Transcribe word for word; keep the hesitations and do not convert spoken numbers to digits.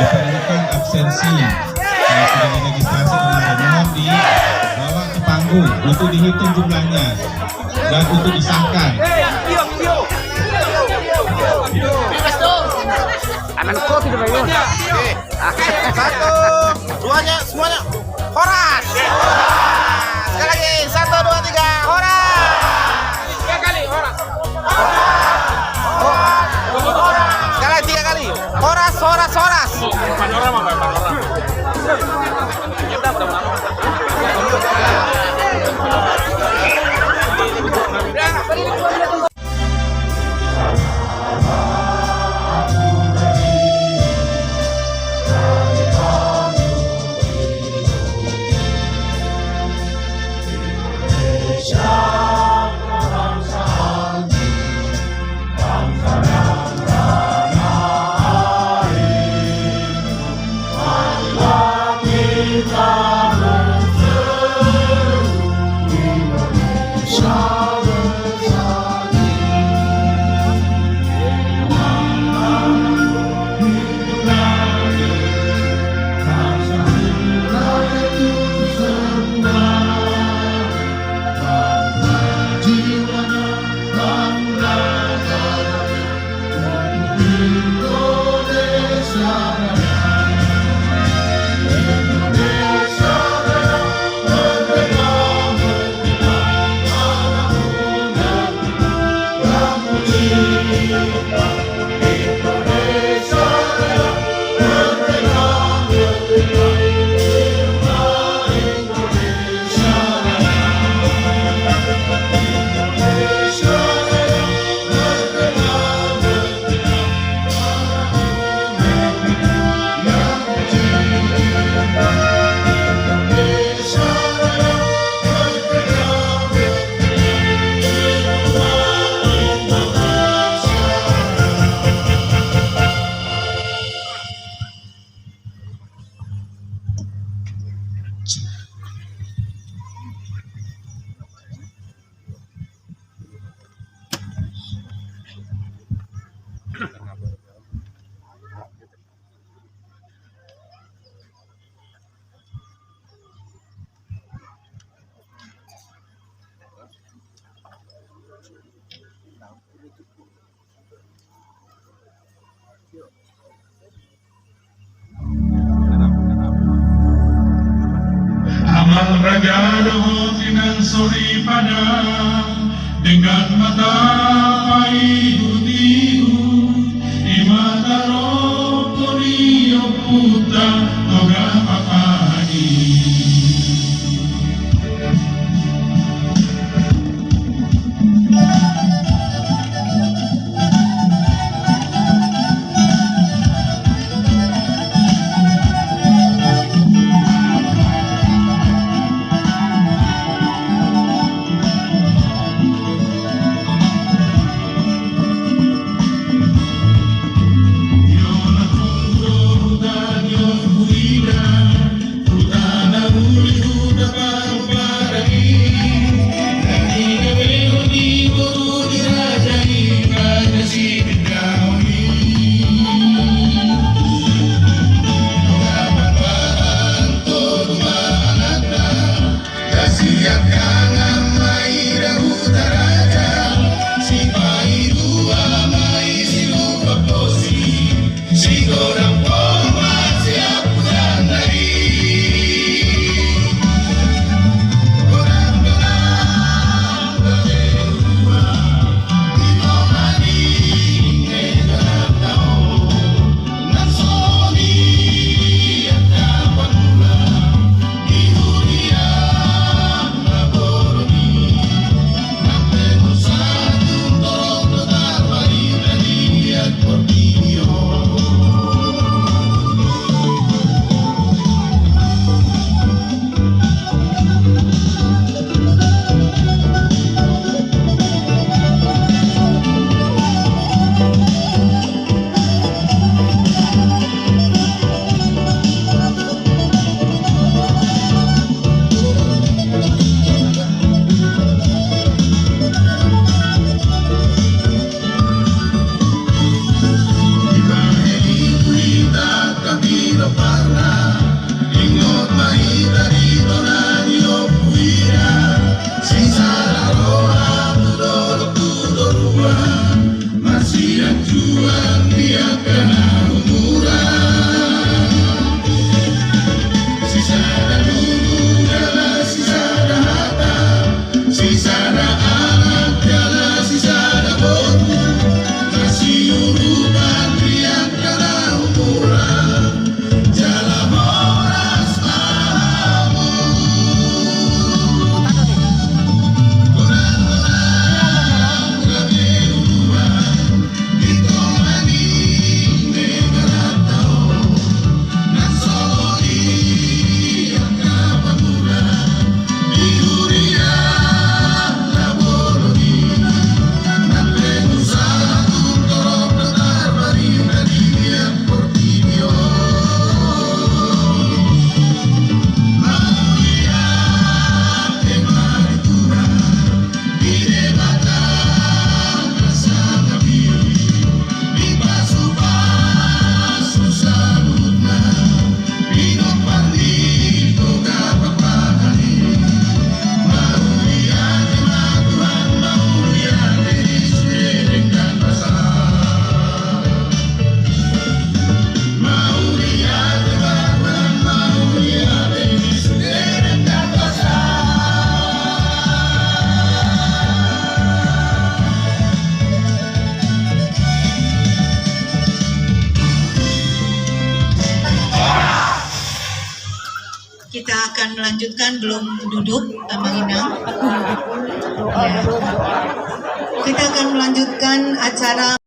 Diperlukan absensi. Kalau sudah diregistrasi kemarin, mohon dibawa ke panggung untuk dihitung jumlahnya dan untuk disahkan. Aman kok tidak, Pak Iwan? Oke. Satu, duanya, semuanya. Horas. Sekali lagi, satu, dua, tiga, horas. Tiga kali, horas. Sekali lagi, tiga kali. Horas, horas, horas. Panorama, Pak, panorama. Amang raja dohot inang soripada, denggan ma tapaihut-ihut, i ma tarompu ni ompunta Toga Parpadi. Kita akan melanjutkan, belum duduk, Amang Inang. Ya. Kita akan melanjutkan acara